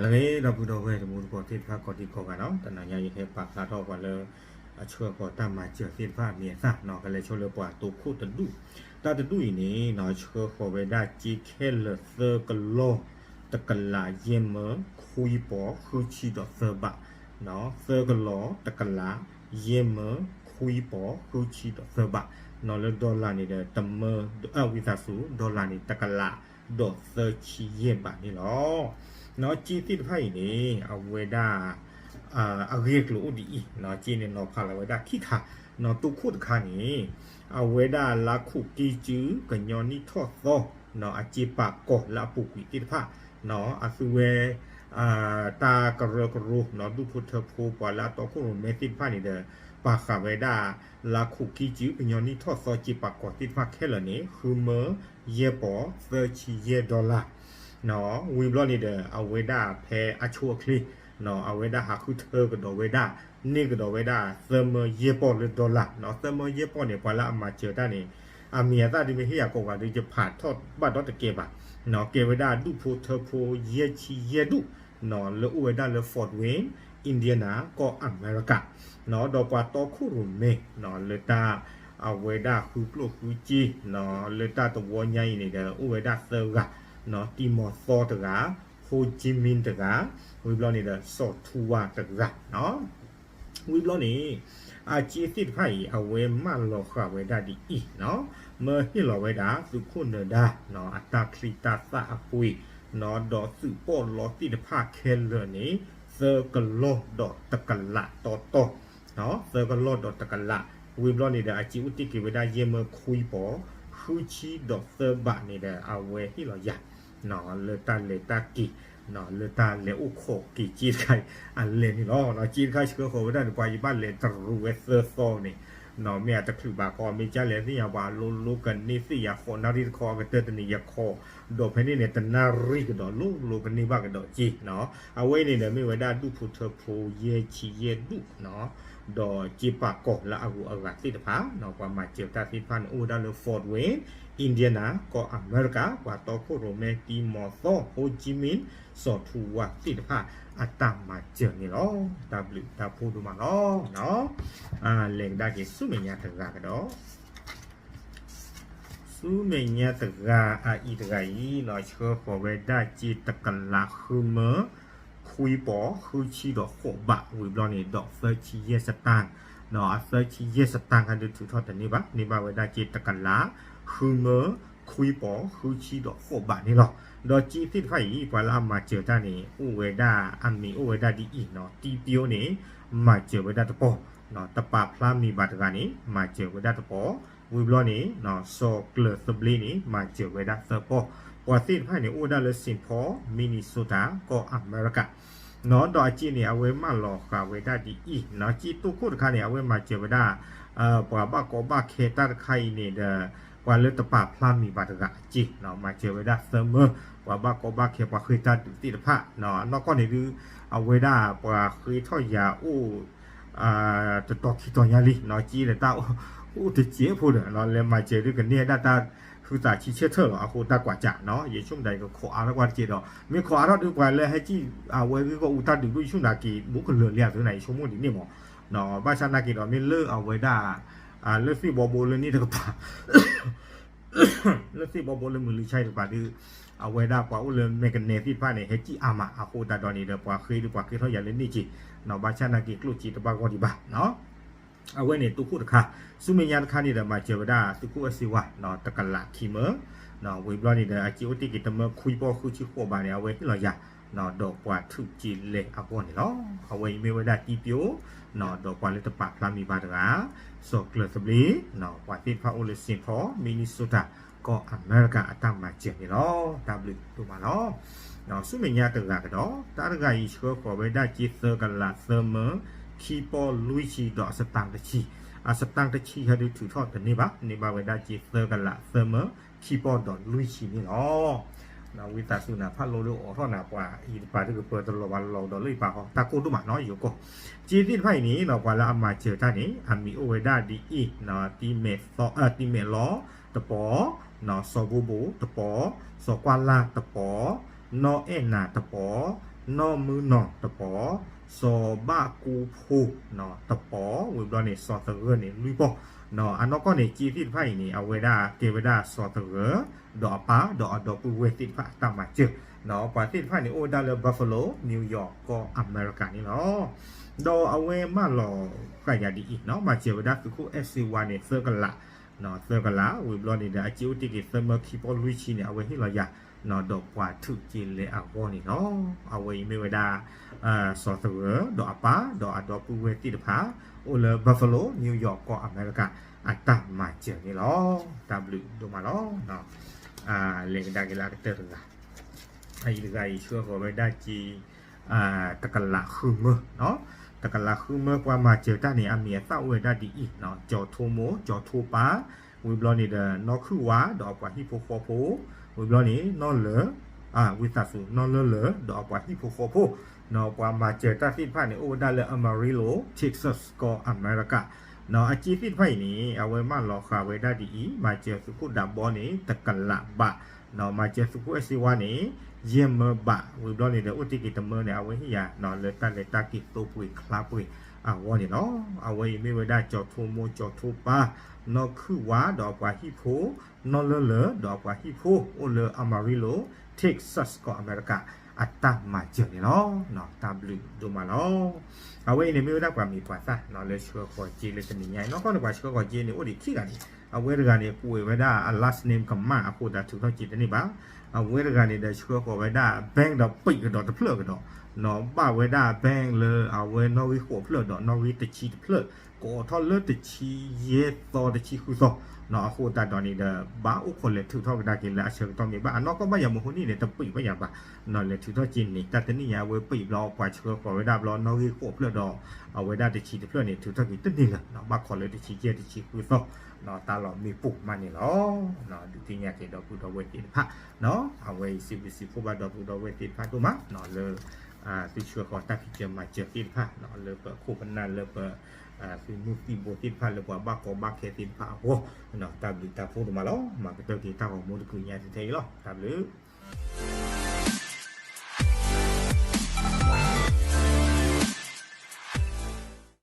အဂ့ၤ ဒီပုၢ်ဒီဝဲၢ်တံၤသကိးသ့ၣ်တဖၣ်ကိးဒံကိးဂၤနီၤ, တနၤညါယဟဲပာ်ဖျါထီၣ်ပှၤလၢ အဆှၢဃီၤတၢ်မၤစၢၤသ့ၣ်တဖၣ်အမံၤအသၣ်နီၤ, ကလဲၤဆိလၢပှၤတိခိၣ်တဒူၣ်, တၢ်တဒူၣ်အံၤန့ၣ်နီၤ ဆှၢဃီၤဝဲဒၣ်စ့ခဲလၢာ်သၢကလီၢ် တကလးယဲၢ်မၢ ခွံပီၤ ဃုဆံဒီးသၢဘး, သၢကလီၢ် တကလး ယဲၢ်မၢ ခွံပီၤ ဃုဆံဒီးသၢဘးနီၤ, လၢ dollar န့ၣ်ဒီး တမၢ ဝံသးစူၤ dollar န့ၣ် တကလး ဒီးသၢဆံယဲၢ်ဘးန့ၣ်လီၤ. နီၤ စ့သ့ၣ်တဖၣ်အံၤန့ၣ် အဝဲဒၣ် အဂ့ၢ်အကျိၤအိၣ်ဒ်အံၤနီၤ, စ့န့ၣ်နီၤဖးလီၤဝဲဒၣ်ခံခါနီၤ, တိခိၣ်တခါန့ၣ် အဝဲဒၣ်လါခိၣ်က့စု ကညီနံၣ်ထီၣ်သီနီၤ, အစ့ပာ်ကီၤလၢအပူၤကွံာ်သ့ၣ်တဖၣ်နီၤ, အသုဝဲ တၢ်ကရၢကရိနီၤ, ဒူၣ်ဖိထၢဖိ ပှၤလၢအတီခိၣ်ရိၣ်မဲသ့ၣ်တဖၣ်န့ၣ်ဒီး ပာ်ဃာ်ဝဲဒၣ် လါခိၣ်က့စု ကညီနံၣ်ထီၣ်သီ စ့ပာ်ကီၤသ့ၣ်တဖၣ်ခဲလၢာ်န့ၣ် ဃုမၢယဲၢ်ပီၤ သၢဆံယဲၢ် dollar နီၤ, ဝံၤဘျီန့ၣ်ဒီး အဝဲဒၣ်ဖဲအဆိအချ့နီၤ, အဝဲဒၣ်ဟးဃုထၢကဒီးဝဲဒၣ် န့ၢ်ကဒီးဝဲဒၣ် သၢမၢယဲၢ်ပီၤလၢ dollar နီၤ, သၢမၢယဲၢ်ပီၤန့ၣ် ပှၤလၢအမၤစၢၤတၢ်န့ၣ် အမံၤအသၣ်ဒ်မ့ၢ်ဟ့ၣ်ယၤကိးဂၤဒ် ယဖးထီၣ်ဘၣ်ဒီးတကဲဘၣ်နီၤ, ကဲဝဲဒၣ်ဒူၣ်ဖိထၢဖိ ယဲၢ်ဆံယဲၢ်ဒူၣ်နီၤ, လၢအိၣ်ဝဲဒၣ်လၢ Fort Wayne Indiana ကီၢ်အမဲရကၤနီၤ, ဒီးပှၤတီခိၣ်ရိၣ်မဲနီၤ လၢတၢ် အဝဲဒၣ်ဃုကျိၣ်ဃုစ့နီၤ, လၢတၢ်တဝီညါအံၤန့ၣ်ဒီး အိၣ်ဝဲဒၣ်သၢဂၤနီၤ, တံၤမီၤသီတဂၤ, ဟိကံမံတဂၤ, ဝံၤဘျီန့ၣ်ဒီး စီၤထူဝါတဂၤနီၤ. ဝံၤဘျီန့ၣ် အစ့သ့ၣ်တဖၣ်အံၤ အဝဲမၢလီၤဃာ်ဝဲဒၣ်ဒ်အံၤနီၤ, မၢဟ့ၣ်လီၤဝဲဒၣ် သုးခိၣ်နၢၤဒါနီၤ, အတၢ်ချံတၢ်သၣ်အပှ့ၤနီၤ, ဒီးသုးပီၣ်လီသ့ၣ်တဖၣ်ခဲလၢာ်န့ၣ် သၢကလီၢ်ဒီးတကလးတီတီ သၢကလီၢ်ဒီးတကလး, ဝံၤဘျီန့ၣ်ဒီး အစ့အိၣ်တ့ၢ်က့ၤဝဲဒၣ် ယဲၢ်မၢခွံပီၤ ဃုဆံဒီးသၢဘးန့ၣ်ဒီး အဝဲဟ့ၣ်လီၤယၤ လၢတၢ်လဲၤတၢ်က့ၤ လၢတၢ်လဲၤအိၣ်ခိးက့ၤစ့တခါအံၤ အလဲၤန့ၣ်လီၤ. စ့တခါဆှၢဃီၤဝဲဒၣ်န့ၣ် ပှၤယဘၣ်လဲၤတရူးဝဲသၢသီန့ၣ် မ့ၢ်အတချုးဘၣ်ကီး မ့ၢ်ကလဲၣ်သ့ၣ်ညါ ပှၤလိၤလိၤကန့ၢ်သ့ၣ်ယၤဃိးနၣ်ရံၣ်တခီ အကတၢၢ်တနံၤယခီ ဒီးဖဲန့ၣ်န့ၣ် တနၣ်ရံၣ်ကဒီး လိၤလိၤကန့ၢ်ဘၣ်ကဒီးစ့နီၤ. အဝဲအံၤန့ၣ်ဒီး မ့ၢ်ဝဲဒၣ်ဒူၣ်ဖိထၢဖိ ယဲၢ်ဆံယဲၢ်ဒူၣ်နီၤ, ဒီးစ့ပာ်ကီၤလၢအဂုၤအဂၤသ့ၣ်တဖၣ်နီၤ, ပှၤမၤစၢၤတၢ်သ့ၣ်တဖၣ်န့ၣ် အိၣ်ဝဲဒၣ်လၢ Fort Wayne Indiana ကီၢ်အမဲရကၤ, ပှၤတီခိၣ်ရိၣ်မဲ တံၤမီၤသီ ဟိကံမံ စီၤထူဝါသ့ၣ်တဖၣ် အတၢ်မၤစၢၤန့ၣ်လီၤ. တၢ်ဘျုးတၢ်ဖှိၣ်ဒိၣ်မးလီၤ. လဲၤကဒါက့ၤဆူမဲာ်ညါတဂၤကဒီး ဆူမဲာ်ညါတဂၤအအံၤတဂၤအံၤနီၤ, ဆှၢဃီၤဝဲဒၣ်စ့တကလးဃုမၢ ခွံပီၤ ဃုဆံဒီးဃိးဘး ဝံၤဘျီန့ၣ်ဒီး သၢဆံယဲၢ်စတၢၢ်, ဒီးအသၢဆံယဲၢ်စတၢၢ်ခါဒုးထုးထီၣ်တန့ၢ်ဘၣ်, န့ၢ်ဘၣ်ဝဲဒၣ်စ့တကလးဃုမၢ ခွံပီၤ ဃုဆံဒီးဃိးဘးန့ၣ်လီၤ. ဒီးစ့သ့ၣ်တဖၣ်အံၤ ပှၤလၢအမၤစၢၤတၢ်န့ၣ် အိၣ်ဝဲဒၣ် အမံၤအိၣ်ဝဲဒၣ်ဒ်အံၤနီၤ, တံပျိန့ၣ် မၤစၢၤဝဲဒၣ်တပီၤ, တပာ်ဖျါမံၤဘၣ်တဂၤန့ၣ် မၤစၢၤဝဲဒၣ်တပီၤ, ဝံၤဘျီန့ၣ် စီၤကျၢၤသဘျ့န့ၣ် မၤစၢၤဝဲဒၣ်သၢပီၤ, ပှၤသ့ၣ်တဖၣ်န့ၣ် အိၣ်ဝဲဒၣ်လၢ Saint Paul Minnesota ကီၢ်အမဲရကၤ နီၤ, ဒီးအစ့န့ၣ် အဝဲမၢလီၤဃာ်ဝဲဒၣ်ဒ်အံၤနီၤ, စ့တိခိၣ်တခါန့ၣ် အဝဲမၤစၢၤဝဲဒၣ် ပှၤဘၣ်ကီဘၣ်ခဲတၢ်တခါအံၤန့ၣ်ဒီး ပှၤလၢတပာ်ဖျါမံၤဘၣ်တဂၤအစ့နီၤ, မၤစၢၤဝဲဒၣ်သၢမၢ ပှၤဘၣ်ကီဘၣ်ခဲ ပှၤဃ့ၢ်တၢ်ဒုးသ့ၣ်တဖၣ်, အနီၢ်ကီၢ်န့ၣ်ဒုး အဝဲဒၣ်ပှၤဃ့ထီၣ်ယၤအိၣ် တတီၤခံတီၤညါလံနီၤ, စ့ဒီးတၢ်အိၣ်တစဲးဖိဒီး လဲၤမၤစၢၤဒုးကန့ၢ်ဒၣ်တၢ်ဟုသးဆံဆဲၣ်ထၢၣ်လီၤ. အဃိတၢ်ကွၢ်စးနီၤ, ယဆိကမိၣ်ဒၣ်ယကခိးအါထီၣ်ကွၢ်တစဲးဒီး မ့ၢ်ခိးအါထီၣ်ဒုးပှၤလၢဟဲကံၣ်အဝဲဂ့ၢ်ဂီၢ်အူတၢ်ဒုးဒိၣ် ယဆိကမိၣ်ဒၣ်က့ၤဘူးကလၢာ်လံအသုန့ၣ် ယဆိကမိၣ်ဒ်န့ၣ်မး, ဘၣ်ဆၣ်နာ်က့ၤဒီးမ့ၢ်လၢအဝဲဒၣ် လၢသ့ၣ်ဘီဘိလၢန့ၣ်တကပၤ လၢသ့ၣ်ဘီဘိလၢမုၢ်လွံၢ်ဆါအံၤတကပၤဒုး အဝဲဒၣ်ပှၤအိၣ်လၢမဲာ်ကနဲသ့ၣ်တဖၣ်န့ၣ် ဟဲကံၣ်အါမး အဃိသတးဒီးန့ၣ်ဒီး ပှၤဃ့ဒုးပှၤဃ့ထီၣ်ယၤလၢန့ၣ်က့ၤနီၤ, ဘၣ်ဆၣ်နာ်က့ၤကျိၣ်စ့တဘၣ်ဂီၢ်ဒံးဘၣ်နီၤ. အဝဲန့ၣ်တိခိၣ်တခါ, ဆူမဲာ်ညါတခါန့ၣ်ဒီး မၤစၢၤဝဲဒၣ်သုးခိၣ်အဲၣ်စ့ဝါနီၤ, တကလးခံမၢ, ဝံၤဘျီန့ၣ်ဒီး အစ့အိၣ်တ့ၢ်က့ၤတမၢခွံပီၤဃုဆံဃိးဘးန့ၣ် အဝဲဟ့ၣ်လီၤယၤ ဒီးပှၤထုးက့ၤလဲၤအဂီၢ်န့ၣ်လီၤ. အဝဲအံၤမ့ၢ်ဝဲဒၣ်တံပျိ ဒီးပှၤလၢတပာ်ဖျါမံၤဘၣ်တဂၤ စီၤကျၢၤသဘျ့ ပှၤသ့ၣ်တဖၣ်အိၣ်လၢ Saint Paul Minnesota ကီၢ်အမဲရကၤအတၢ်မၤစၢၤန့ၣ်လီၤ. တၢ်ဘျုးဒိၣ်မးလီၤ. ဆူမဲာ်ညါတဂၤကဒီး တၢ်တဂၤအံၤဆှၢဃီၤဝဲဒၣ်စ့သၢကလးသၢမၢ ခံပီၤလွံၢ်ဆံဒီးအစတၢၢ်တဆံ, အစတၢၢ်တဆံဟဲဒုးထုးထီၣ်တန့ၢ်ဘၣ်, န့ၢ်ဘၣ်ဝဲဒၣ်စ့သၢကလးသၢမၢ ခံပီၤဒီးလွံၢ်ဆံန့ၣ်လီၤ. ဝံသးစူၤနၤ ဖးလိဒုးအိးထီၣ်နၤ ပှၤအံၤတပၤဒုးကပၢတလီၤဘၣ်လီၤဒီးလၢယပာ်ဃီ တၢ်ကိၢ်ဒိၣ်မးနီၤ ယိၤကီၢ်. စ့သ့ၣ်တဖၣ်အံၤန့ၣ်နီၤ ပှၤလၢအမၤစၢၤတၢ်န့ၣ် အမံၤအိၣ်ဝဲဒၣ်ဒ်အံၤ, တံမဲာ်လီတပီၤ, စီၤဘိဘိတပီၤ, စီၤကွၢ်လၢ်တပီၤ, နီၢ်အဲၣ်နၤတပီၤ, နီၢ်မုၢ်နီၢ်တပီၤ, စီၤဘၣ်ကူဖိတပီၤ, ဝံၤဘျီန့ၣ် စီၤသဂၢၢ်န့ၣ်လွံၢ်ပီၤ, အနီၢ်ကီၢ်န့ၣ် ကၠ့သ့ၣ်တဖၣ်အံၤန့ၣ် အဝဲဒၣ်ကဲဝဲဒၣ်စီၤသဂၢၢ် ဒီးအပၢ် ဒီးအဒီပုၢ်ဝဲၢ်သ့ၣ်တဖၣ်အတၢ်မၤစၢၤ, ပှၤသ့ၣ်တဖၣ်န့ၣ် အိၣ်ဝဲဒၣ်လၢ Buffalo, New York ကီၢ်အမဲရကၤန့ၣ်လီၤ. ဒီးအဝဲမၢလီၤဃာ်ယၤဒ်အံၤ, မၤစၢၤဝဲဒၣ်သုးခိၣ်အဲၣ်စ့ဝါန့ၣ် သၢကလး, သၢကလး, ဝံၤဘျီန့ၣ်ဒီး အကၠ့အိၣ်တ့ၢ်က့ၤသၢမၢခံဖီလွံၢ်ဆံန့ၣ် အဝဲဟ့ၣ်လီၤယၤ, ဒီးပှၤထုးက့ၤလဲၤအဂီၢ်န့ၣ်လီၤ. အဝဲအံၤမ့ၢ်ဝဲဒၣ် စီၤသဂၢၢ် ဒီးအပၢ် ဒီးအဒီပုၢ်ဝဲၢ်သ့ၣ်တဖၣ် အိၣ်လၢ Buffalo, New York ကီၢ်အမဲရကၤ အတၢ်မၤစၢၤန့ၣ်လီၤ. တၢ်ဘျုးဒိၣ်မးလီၤ. လဲၤကဒါက့ၤလၢအကတၢၢ်တဂၤ, အအံၤတဂၤအံၤ ဆှၢဃီၤဝဲဒၣ်က့ၤ တကလးဃုမၢ, တကလးဃုမၢ ပှၤမၤစၢၤတၢ်န့ၣ် အမံၤအသၣ်အိၣ်ဝဲဒၣ်ဒ်အံၤ, ကၠီၤထိမိၢ်, ကၠီၤထိပၢ်, ဝံၤဘျီန့ၣ်ဒီး နီၢ်ခုၣ်ဝါ ဒီးအပှၤဟံၣ်ဖိဃီဖိ, ဝံၤဘျီန့ၣ် နီၢ်လၢ ဝံသးစူၤ နီၢ်လၢလၢ ဒီးအပှၤဟံၣ်ဖိဃီဖိ, ပှၤမၤစၢၤတၢ်သ့ၣ်တဖၣ်န့ၣ် အိၣ်ဝဲဒၣ်လၢ Amarillo, Texas ကီၢ်အမဲရကၤ, အကၠ့သ့ၣ်တဖၣ်အံၤန့ၣ် အဝဲမၢလီၤဃာ်ဝဲဒၣ်ဒ်အံၤ, မၤစၢၤသုးခိၣ်ဒးဘီန့ၣ် တကလးဘး, မၤစၢၤသုးခိၣ်အဲၣ်စ့ဝါန့ၣ် ယဲၢ်မၢဘး, ဝံၤဘျီန့ၣ်ဒီး အိၣ်တ့ၢ်က့ၤတမၢန့ၣ် အဝဲဟ့ၣ်ယၤ လၢတၢ်လဲၤတၢ်က့ၤသိပှ့ၤချါပှ့ၤအဂီၢ်န့ၣ်လီၤ. အဝဲအံၤမ့ၢ်ဝဲဒၣ်ကၠီၤထိမိၢ် ကၠီၤထိပၢ် နီၢ်ခုၣ်ဝါ ဒီးအပှၤဟံၣ်ဖိ, နီၢ်လၢလၢ ဒီးအပှၤဟံၣ်ဖိ အိၣ်လၢ Amarillo, Texas ကီၢ်အမဲရကၤ အတၢ်မၤစၢၤန့ၣ်လီၤ. တၢ်ဘျုးဒိၣ်မးလီၤ. အဝဲအံၤန့ၣ်မ့ၢ်ဝဲဒၣ်ပှၤမံၤပှၤသၣ်လၢဆှၢဃီၤက့ၤလၢတနံၤညါအံၤ, နီၢ်ကီၢ်န့ၣ် ပှၤဆှၢဃီၤက့ၤန့ၣ် အိၣ်ဒံးခံဂၤန့ၣ်, အဝဲတဂၤန့ၣ် ကွဲးဝဲဒၣ်အ last name ကမၣ်အဃိသတးထုးထီၣ်က့ၤတန့ၢ်ဘၣ်. အဝဲတဂၤန့ၣ်ဒီးဆှၢဃီၤဝဲဒၣ် bank ဒီးပံာ်ကဒီးတဖျၢၣ်ကဒီး, ဘၣ်ဝဲဒၣ် bank လၢအဝဲနီၣ်ဂံၢ်ဃိးဖျၢၣ်ဒီးနီၣ်ဂံၢ်တဆံတဖျၢၣ်, ကိးထီၣ်လၢတဆံယဲၢ်သီတဆံဃုသီ, အဃိသတးဒီးန့ၣ်ဒီး ဘၣ်အိၣ်ခိးလဲၤထုးထီၣ်ကဒါက့ၤလၢအဆၢကတီၢ်မ့ၢ်ဘၣ်, အနီၢ်ကီၢ်ဘၣ်ယၤမဟိနံၣ်န့ၣ် တပံာ်ဘၣ်ယၤဘၣ်, လဲၤထုးထီၣ်က့ၤန့ၣ် တၢ်တနံၣ်ညါအဝဲပံာ်ဘျီ ပှၤဆှၢဃီၤဝဲဒၣ်ဘျီနီၣ်ဂံၢ်ဃိးဖျၢၣ်ဒီး အဝဲဒၣ်တဆံတဖျၢၣ်န့ၣ် ထုးထီၣ်က့ၤတန့ၢ်လၢၤ, ဘၣ်ခိးလၢတဆံယဲၢ်တဆံဃုသီ, တၢ်လီၤမ့ၣ်ပိၢ်မးန့ၣ်လီၤ. ဒုးသ့ၣ်ညါက့ၤဒီပုၢ်ဒီဝဲၢ်သ့ၣ်တဖၣ်, အဝဲအံၤစံးဘျုးစံးဖှိၣ်ဘၣ်ဒီပုၢ်ဒီဝဲၢ်သ့ၣ်တဖၣ်ဒိၣ်မး လၢ သုဆှၢဃီၤတၢ်ဖံးစၢၤမၤစၢၤသ့ၣ်တဖၣ် လၢပခိၣ်ပနၢ်လၢပ သုးမုၢ်သံၣ်ဘိသ့ၣ်တဖၣ်လၢပှၤဘၣ်ကီဘၣ်ခဲသ့ၣ်တဖၣ်အဂီၢ်, တၢ်ဘျုးတၢ်ဖှိၣ်ဒိၣ်မးလီၤ. မၤကတၢၢ်က့ၤတၢ်ဂီၤမူတကုညါထဲအံၤလီၤ. တၢ်ဘျုး